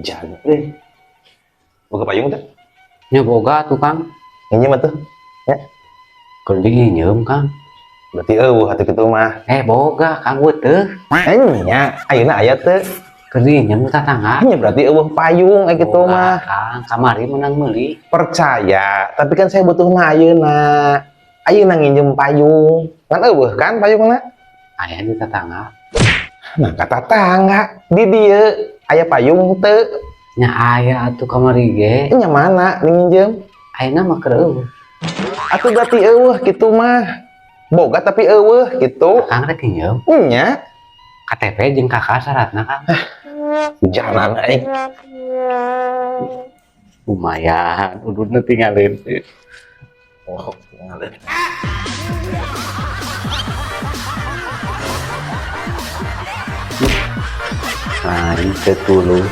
Hujan euy. Boga payung teh? Nya boga tuh, Kang. Nginjem atuh. Ya. Keur diinjem, Kang. Berarti euweuh atuh kitu mah. Eh, boga, Kang, teu. Eh, nya, ayeuna aya teu? Keur diinjem tetangga. Nya berarti euweuh payung aya kitu Boga, mah. Kang, kamari menang meuli. Percaya, tapi kan saya butuhna ayeuna. Ayeuna nginjem payung. Kan euweuh kan payungna? Aya di tetangga. Nah, kata tetangga di dieu aya payung teu? Nya aya atuh kamari ge. Nya mana nginjem? Ayeuna mah keur euweuh. Atuh berarti euweuh kitu mah. Boga tapi euweuh gitu. Kang rek nginjem? Nya. KTP jeung KK syaratna, Kang. Hujanan aing. Lumayan, ududna tinggalin. Oh, tinggalin. Nah, ini teu tulung.